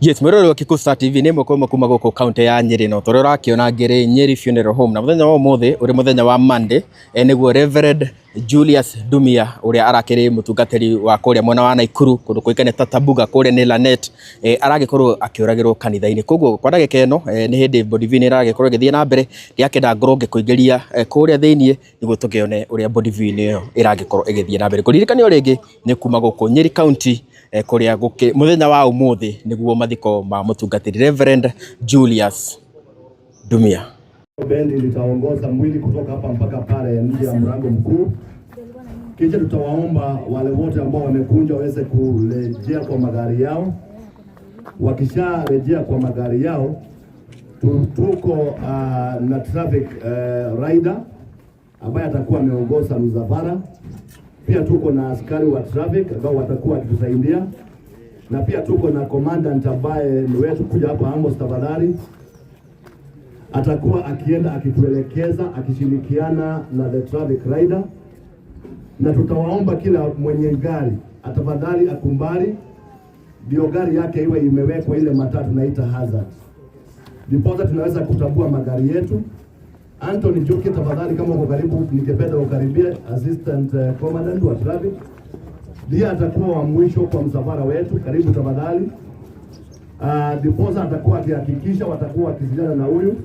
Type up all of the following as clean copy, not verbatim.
Yes, mwĩroreri wa Kikuyu Star TV nĩ ĩmwe kwa ĩmwe kuma gũkũ kaunti ya Nyĩrĩ, no tũrĩa ũrakĩona ngĩrĩ Nyeri Funeral Home, na mũthenya wa ũmũthĩ ũrĩ mũthenya wa Monday, nĩguo Reverend Julius Ndumia ũrĩa arakĩrĩ mũtungatĩri wa kũrĩa mwena wa Naikuru kũndũ kũĩkaine ta Tabuga kũrĩa nĩ Lanet, aragĩkorwo akĩũragĩrwo kanitha-inĩ. Koguo kwa ndagĩka ĩno, nĩ hĩndĩ body viewing ĩragĩkorwo ĩgĩthiĩ na mbere, ndĩrakĩenda ngorwo ngĩkũingĩria kũrĩa thĩiniĩ nĩguo tũkĩone ũrĩa body viewing ĩyo ĩragĩkorwo ĩgĩthiĩ na mbere. Kũririkania o rĩngĩ nĩ kuma gũkũ Nyeri County, kũrĩa gũkĩ mũthenya wa ũmũthĩ nĩguo mathiko ma mũtungatĩri Reverend Julius Ndumia. Bendi litaongoza mwili kutoka hapa mpaka pale nje ya mlango mkuu. Kisha tutawaomba wale wote ambao wamekunja waweze kurejea kwa magari yao. Wakisharejea kwa magari yao, tuko na traffic rider ambaye atakuwa ameongoza msafara. Pia tuko na askari wa traffic ambao watakuwa wakitusaidia, na pia tuko na commandant ambaye ni wetu kuja hapa Amos, tafadhali atakuwa akienda akituelekeza akishirikiana na the traffic rider, na tutawaomba kila mwenye gari atafadhali akumbali ndio gari yake iwe imewekwa ile mataa tunaita hazard, ndiposa tunaweza kutambua magari yetu. Anthony Njuki, tafadhali kama uko karibu, ningependa ukaribie assistant commandant wa traffic, ndiye atakuwa wa mwisho kwa msafara wetu. Karibu tafadhali. Ndiposa atakuwa akihakikisha watakuwa wakisiliana na huyu.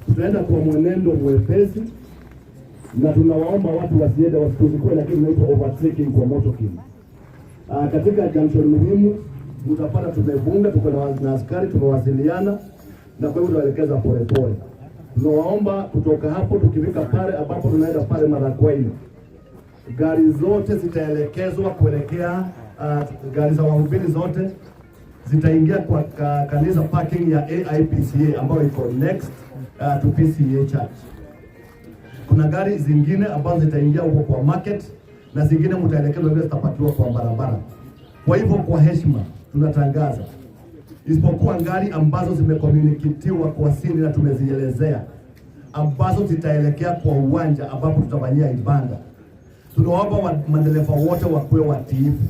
Tutaenda kwa mwenendo mwepesi, na tunawaomba watu wasiende wasikuwe na kitu inaitwa overtaking kwa motorcade. Katika junction muhimu mtapata tumefunga, tuko na askari tumewasiliana, na kwa hivyo tunaelekeza polepole. Tunawaomba kutoka hapo tukifika pale ambapo tunaenda pale Maragwaini, gari zote zitaelekezwa kuelekea gari za wahubiri zote zitaingia kwa kanisa parking ya AIPCA ambayo iko next to PCEA Church. Kuna gari zingine ambazo zitaingia huko kwa market na zingine mtaelekezwa vile zitapakiwa kwa barabara. Kwa hivyo kwa heshima tunatangaza, isipokuwa gari ambazo zimecommunicatiwa kwa siri na tumezielezea, ambazo zitaelekea kwa uwanja ambapo tutafanyia ibada. Tunaomba madereva wote wakuwe watiifu.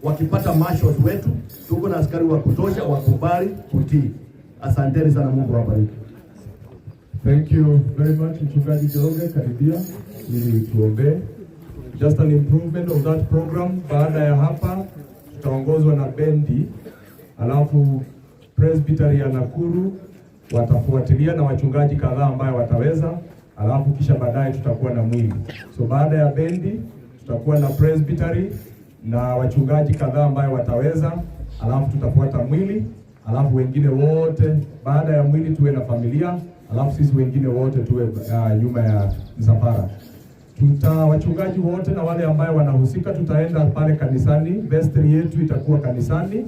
Wakipata marshals wetu, tuko na askari wa kutosha, wakubali kutii. Asanteni sana, Mungu awabariki. Thank you very much, Mchungaji Njoroge, karibia ili tuombee. Just an improvement of that program. Baada ya hapa tutaongozwa na bendi, alafu Presbytery ya Nakuru watafuatilia na wachungaji kadhaa ambayo wataweza, alafu kisha baadaye tutakuwa na mwili. So baada ya bendi tutakuwa na Presbytery na wachungaji kadhaa ambayo wataweza, alafu tutafuata mwili, alafu wengine wote baada ya mwili tuwe na familia, alafu sisi wengine wote tuwe nyuma ya msafara. Tuta wachungaji wote na wale ambayo wanahusika tutaenda pale kanisani, vestry yetu itakuwa kanisani,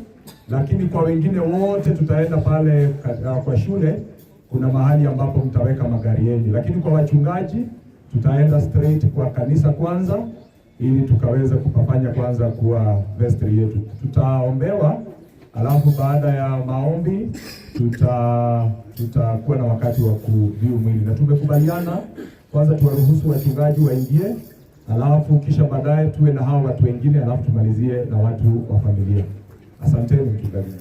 lakini kwa wengine wote tutaenda pale kwa shule, kuna mahali ambapo mtaweka magari yenu, lakini kwa wachungaji tutaenda straight kwa kanisa kwanza, ili tukaweze kupafanya kwanza kuwa vestry yetu. Tutaombewa, alafu baada ya maombi tutakuwa na wakati wa kuview mwili, na tumekubaliana kwanza tuwaruhusu wachungaji waingie, alafu kisha baadaye tuwe na hawa watu wengine, alafu tumalizie na watu wa familia. Asanteni mchungaji.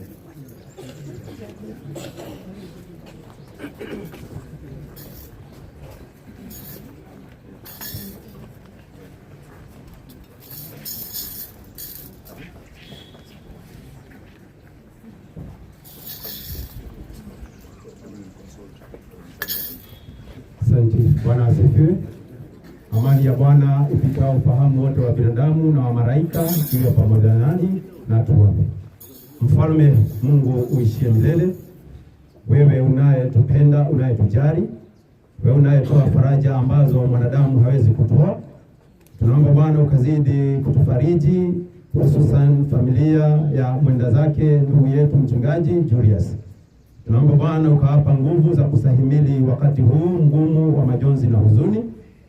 Asante. Bwana asifiwe. Amani ya Bwana ipitao ufahamu wote wa binadamu na wa malaika iwe pamoja nanyi. Na tuombe. Mfalme Mungu uishie milele, wewe unayetupenda, unayetujali, wewe unayetoa faraja ambazo mwanadamu hawezi kutoa, tunaomba Bwana ukazidi kutufariji, hususan familia ya mwenda zake ndugu yetu mchungaji Julius. Tunaomba Bwana ukawapa nguvu za kustahimili wakati huu mgumu wa majonzi na huzuni,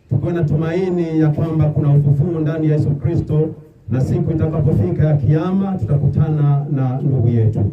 tukiwa na tumaini ya kwamba kuna ufufuo ndani ya Yesu Kristo, na siku itakapofika ya Kiyama tutakutana na ndugu yetu.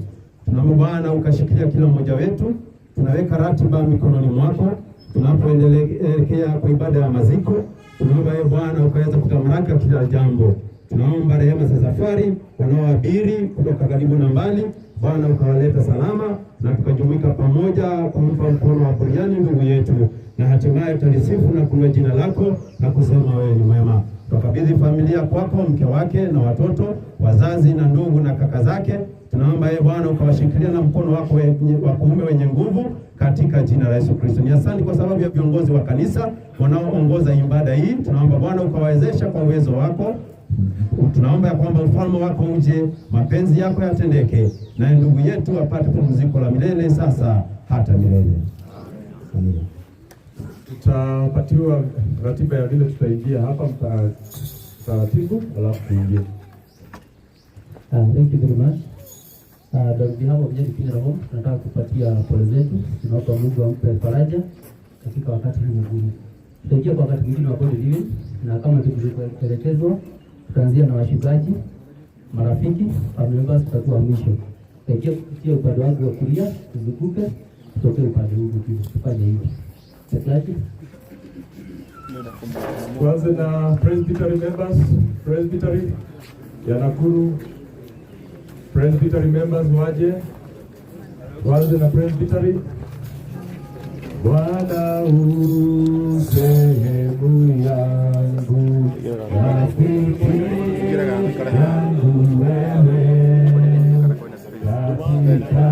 Tunaomba Bwana ukashikilia kila mmoja wetu, tunaweka ratiba mikononi mwako tunapoendelea kwa ibada ya maziko. Tunaomba ewe Bwana ukaweza kutamalaki kila jambo. Tunaomba rehema za safari wanaoabiri kutoka karibu na mbali, Bwana ukawaleta salama na tukajumuika pamoja kumpa mkono wa buriani ndugu yetu, na hatimaye tutalisifu na kuinua jina lako na kusema wewe ni mwema. Tukabidhi familia kwako, mke wake na watoto, wazazi na ndugu na kaka zake. Tunaomba ewe Bwana ukawashikilia na mkono wako wa kuume wenye nguvu katika jina la Yesu Kristo. Ni asante kwa sababu ya viongozi wa kanisa wanaoongoza ibada hii. Tunaomba Bwana ukawawezesha kwa uwezo wako. Tunaomba ya kwamba ufalme wako uje, mapenzi yako yatendeke, naye ndugu yetu apate pumziko la milele sasa hata milele. Amina. Tutapatiwa ratiba ya vile tutaingia hapa taratibu, alafu tuingie. Thank you very much. On behalf of Nyeri Funeral Home, tunataka kupatia pole zetu. Tunaomba Mungu ampe faraja katika wakati huu mgumu. Tutaingia kwa wakati mwingine wa body viewing, na kama tulivyoelekezwa, tutaanzia na wachungaji, marafiki, family members tutakuwa mwisho. Tutaingia kupitia upande wangu wa kulia, tuzunguke, tutokee upande huu mwingine. Tufanye hivyo. Secretary. Tuanze na Presbytery members, Presbytery ya Nakuru. Presbytery members waje. Tuanze na Presbytery. Bwana u sehemu yangu, rafiki yangu wewe, katika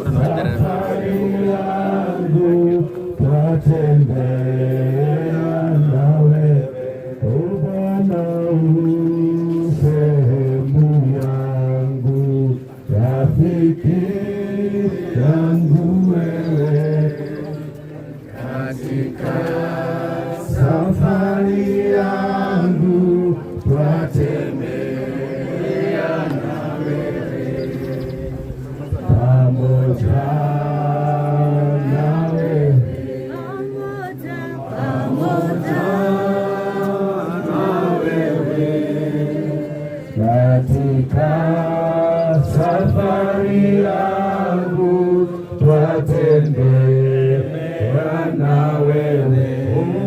safari yangu twatembea nawe. O Bwana u sehemu yangu, rafiki yangu wewe, katika safari yangu twatembea na wewe, pamoja na wewe, pamoja na wewe, katika safari yangu twatembea na wewe.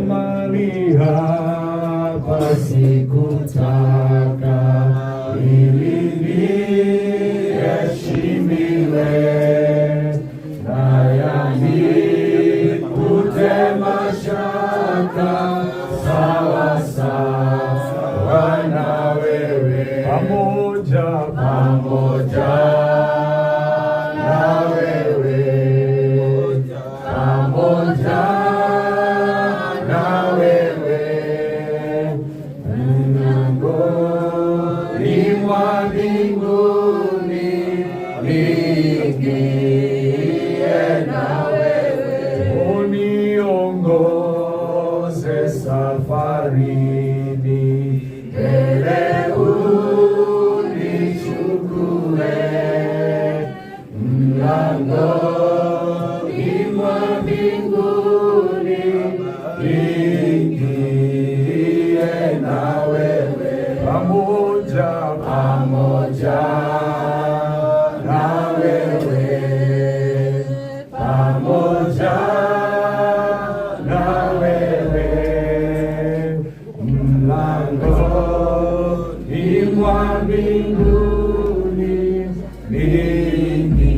Mahali hapa sikutaka ili niheshimiwe, na yanikute mashaka, sawa sawa na wewe, pamoja pamoja na wewe, pamoja na wewe, mlangoni mwa mbinguni niingie na wewe, uniongoze safarini, mbele unichukue, mlangoni mwa mbinguni niingie na wewe, pamoja pamoja na wewe, pamoja na wewe, mlangoni mwa mbinguni niingie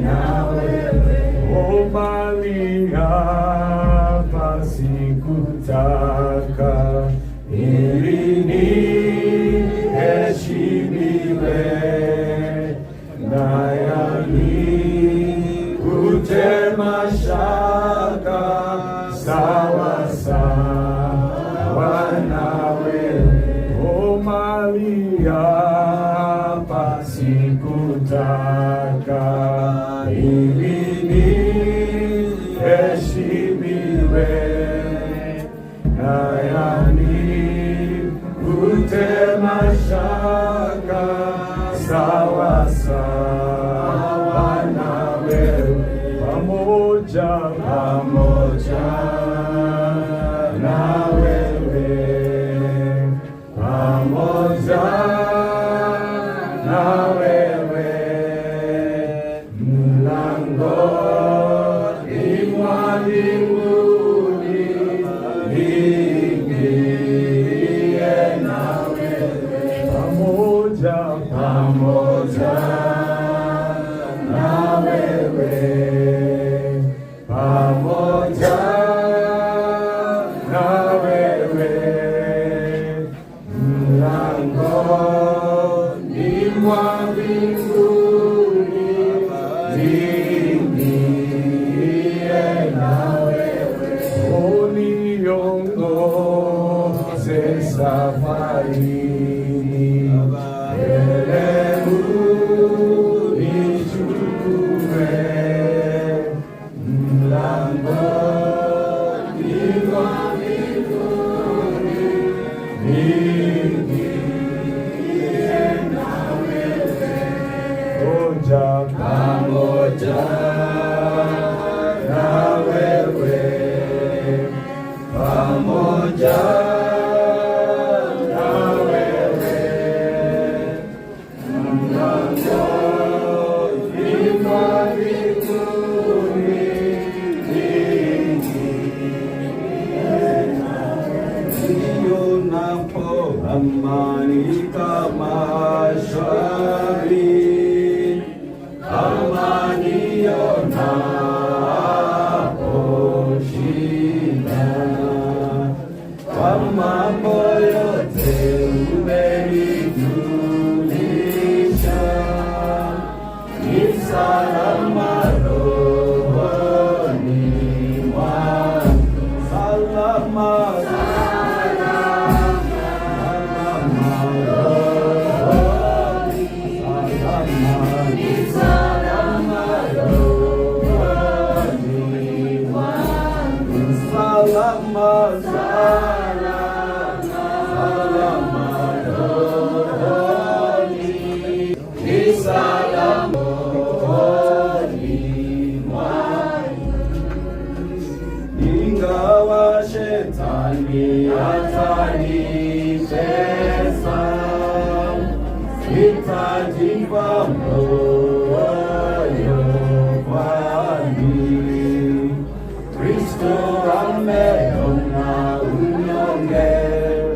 na wewe. O mahali hapa sikutaka ili niheshimiwe, na yanikute mashaka, sawa sawa na wewe. O mahali hapa sikutaka ili niheshimiwe, na yanikute mashaka, sawa sawa. na wewe mlangoni mwa mbinguni niingie na wewe pamoja pamoja na wewe pamoja na wewe mlangoni mwa mbinguni niingie na wewe uniongoze safarini mbele unichukue mlangoni mwa mbinguni niingie na wewe pamoja pamoja na wewe pamoja na wewe mlangoni mwa mbinguni nionapo amani kama shwari, amani nionapo shida, kwa mambo yote umenijulisha, ni salama rohoni mwangu, salama salama rohoni, salama rohoni mwangu, salama salama salama rohoni, ni salama rohoni mwangu. Ingawa shetani atanitesa, sitajipa moyo, kwani Kristo ameona unyonge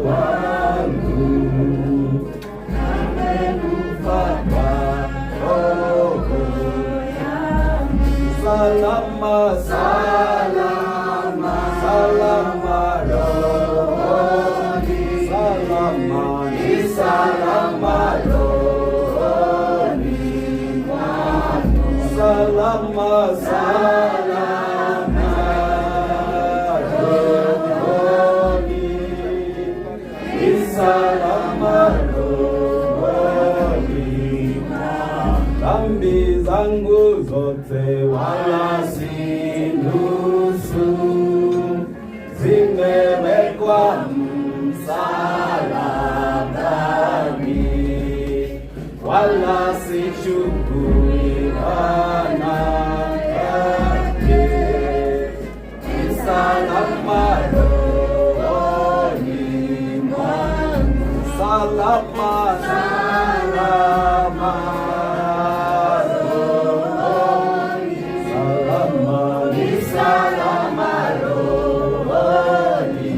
wangu, amekufa kwa roho salama salama salama rohoni salama ni salama rohoni mwangu salama salama rohoni ni salama rohoni dhambi zangu zote wala si nusu, zimewekwa msalabani, wala sichukui laana yake. Ni salama rohoni mwangu, salama salama rohoni, salama ni salama rohoni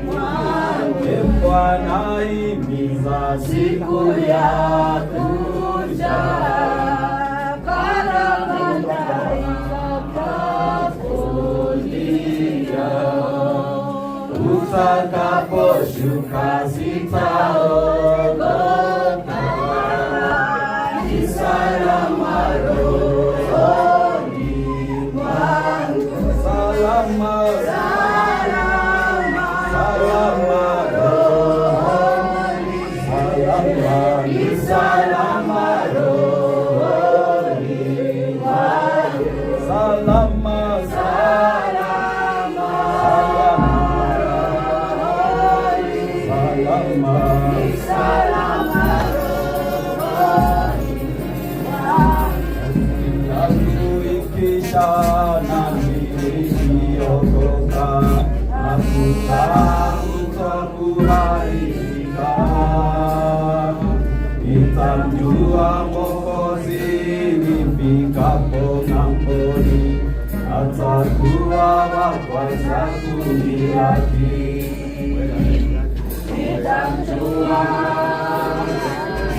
mwangu. E Bwana, himiza siku ya kuja Parapanda itakapolia, utakaposhuka sitaogopa, ni salama rohoni mwangu, salama salama rohoni, salama ni salama rohoni mwangu, salama salama salama salama rohoni yangu ikiisha nami nikiokoka, mafuta kutokuharibika, nitamjua Nitamjua Mwokozi nifikapo ng'amboni, atakuwa wa kwanza kunilaki. Nitamjua,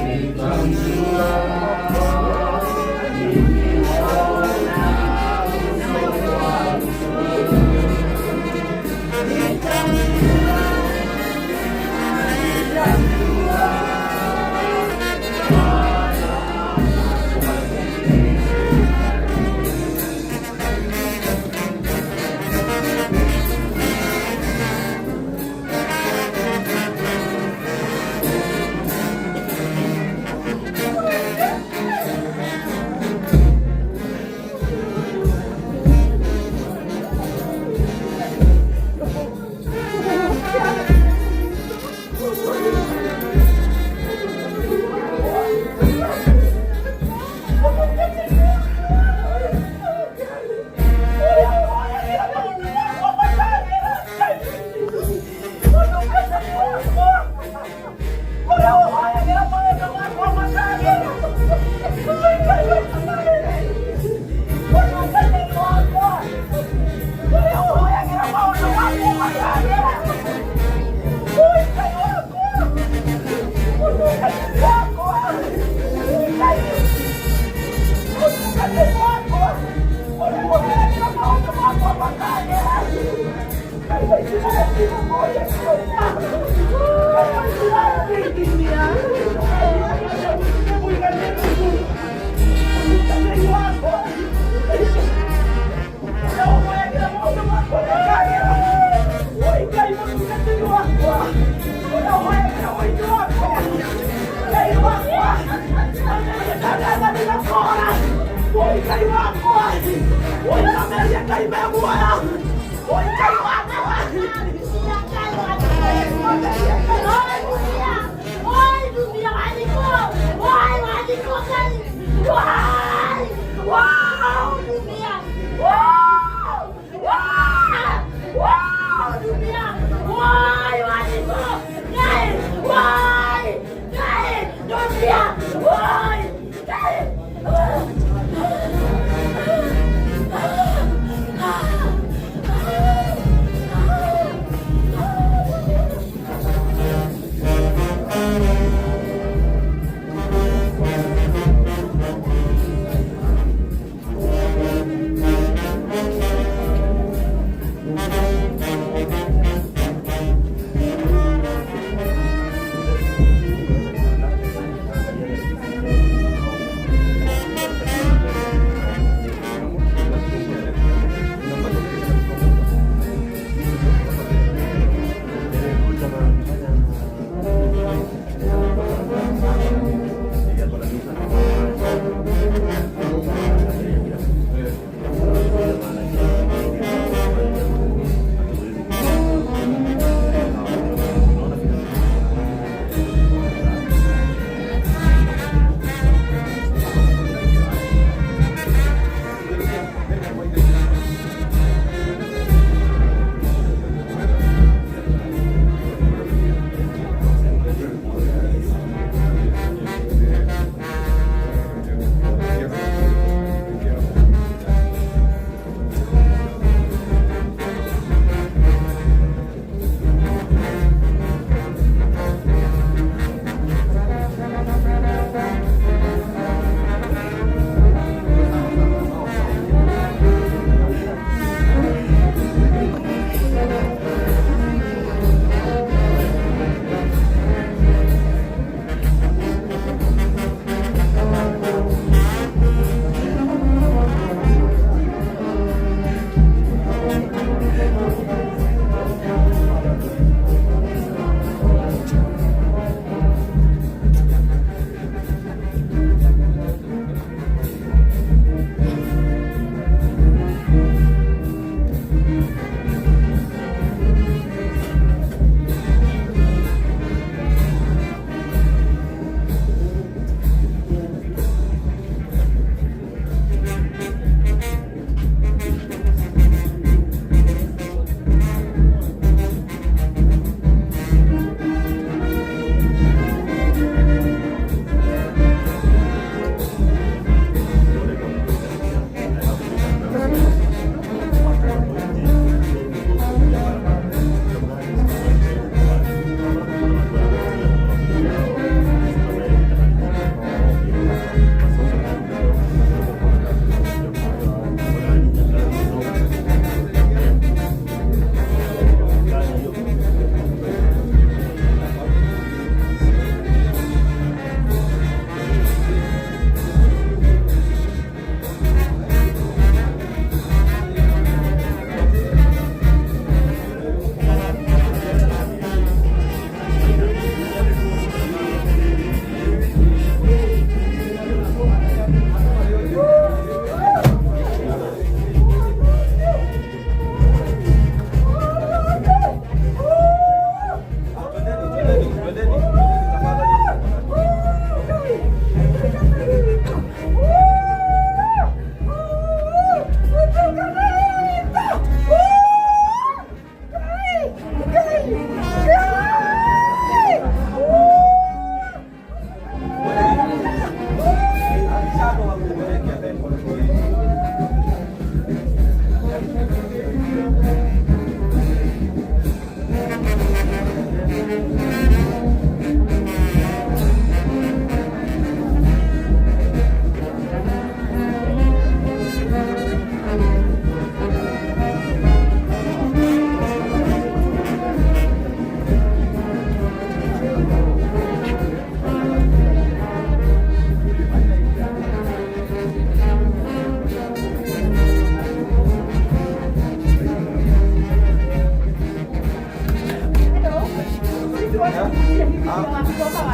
nitamjua, nikiuona uso kwa uso. Nitamjua, nitamjua.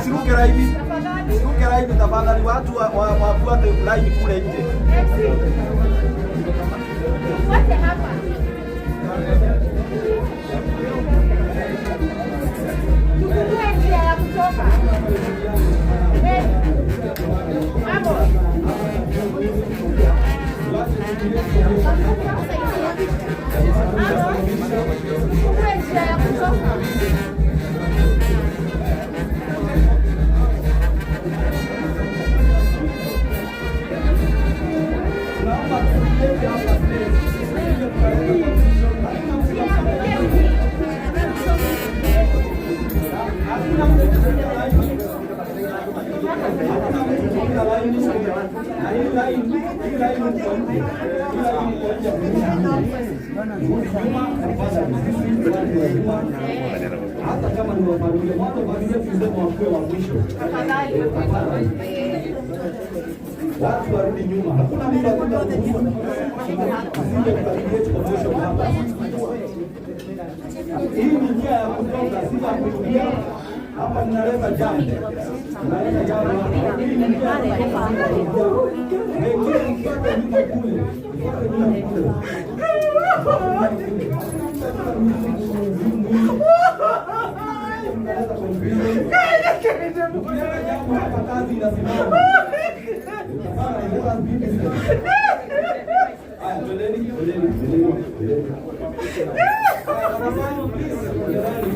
Siruke laini. Siruke laini tafadhali, watu wafuate laini kule nje. Tufuate hapa. Tufungue njia ya kutoka. Amos. Amos. Tufungue njia ya kutoka. Na hii line, hii line mko nje. Hii line mko nje. Rudi nyuma, rudi nyuma. Hata kama ni wa familia, mwanzo familia tulisema wakuwe wa mwisho. Tafadhali. Watu warudi nyuma. Hakuna mtu ataruhusu. Usije kucreate commotion hapa. Hii ni njia ya kutoka, si ya kuingia. Hapa ninaleta jam. Ninaleta jam hapa. Hii ni njia ya kutoka, si ya kuingia. Wengine mfuate nyuma kule. Mfuate nyuma kule. Mnaleta confusion. Mkileta jambo hapa kazi inasimama. Hapana, let us be disciplined. Haya, twendeni, twendeni, twendeni, twendeni. Haya, tafadhali, please, tafadhali.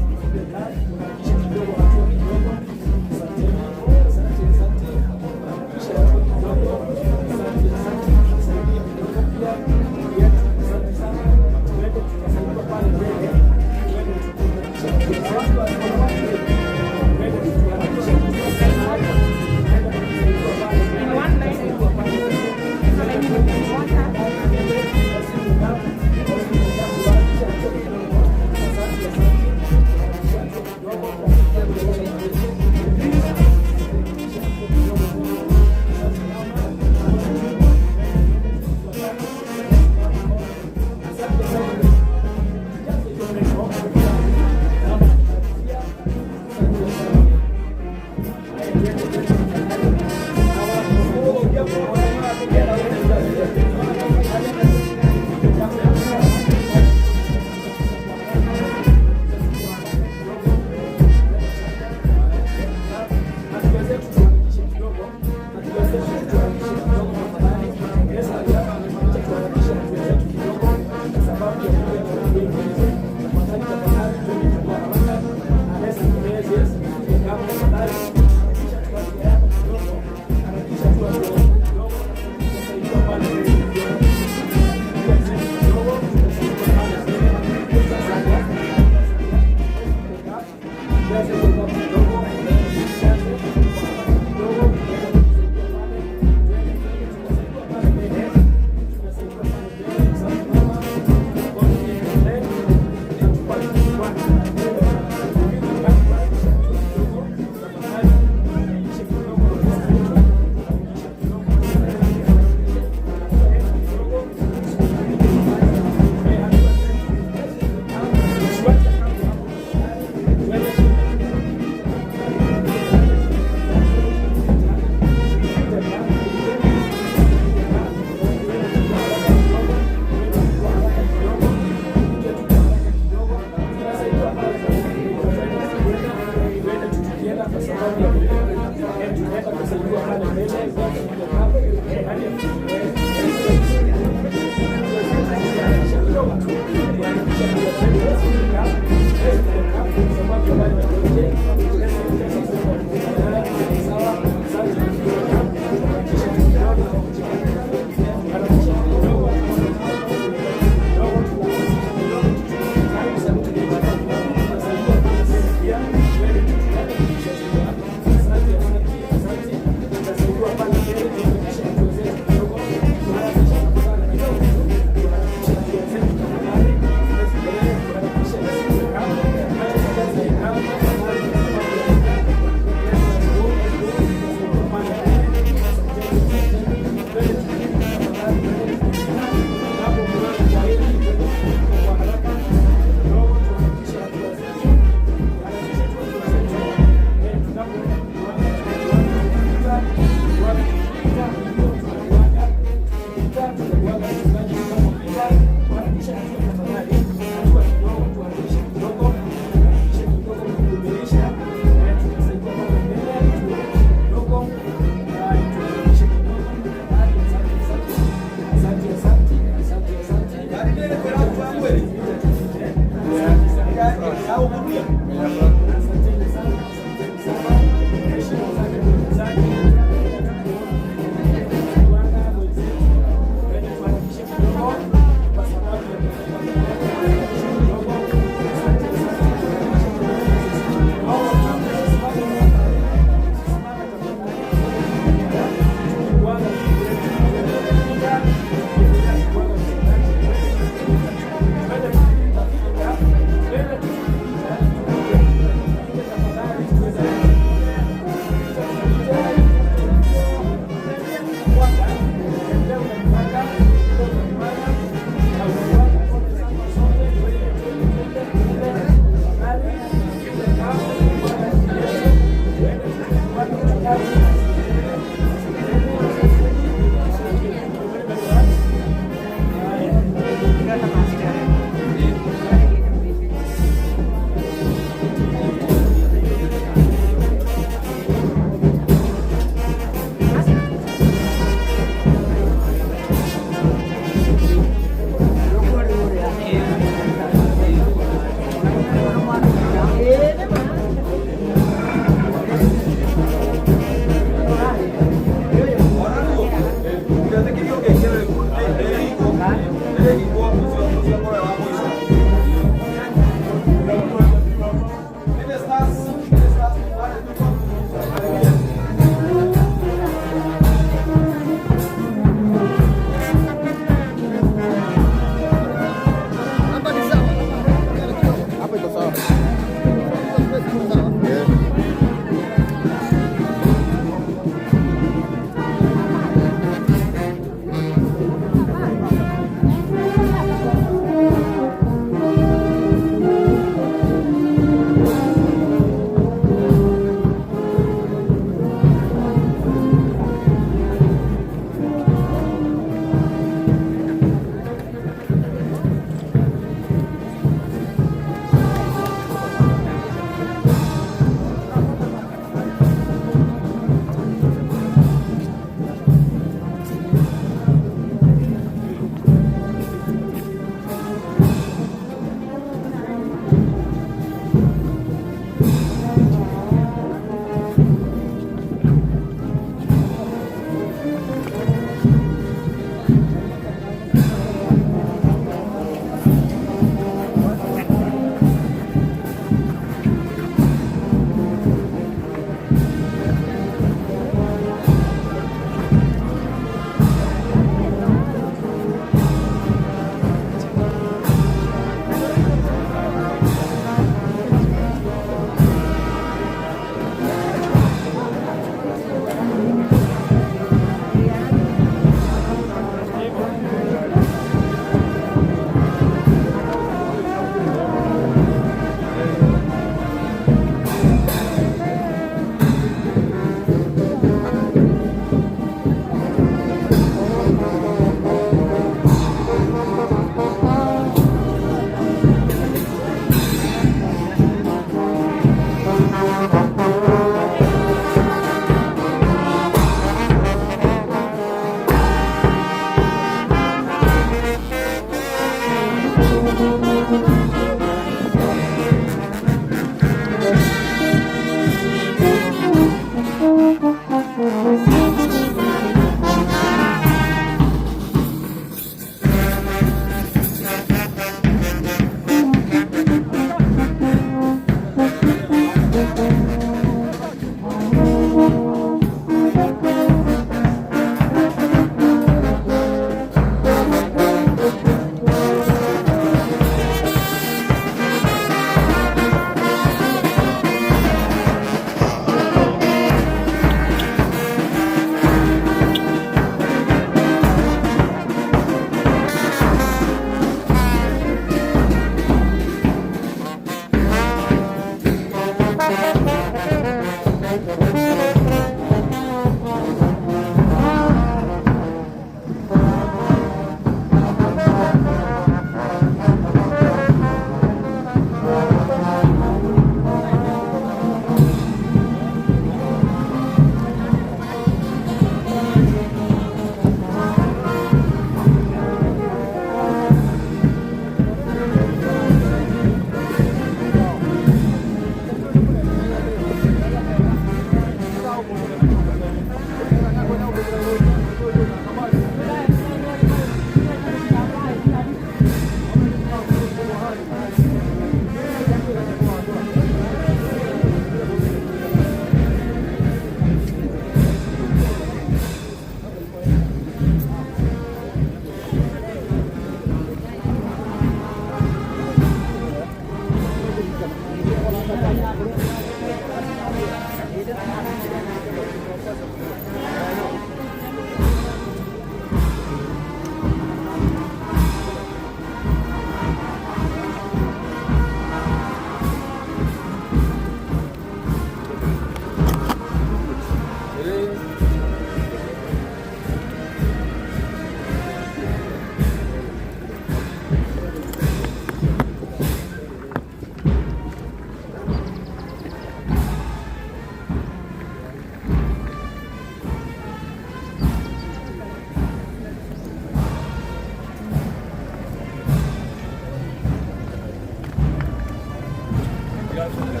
Haya.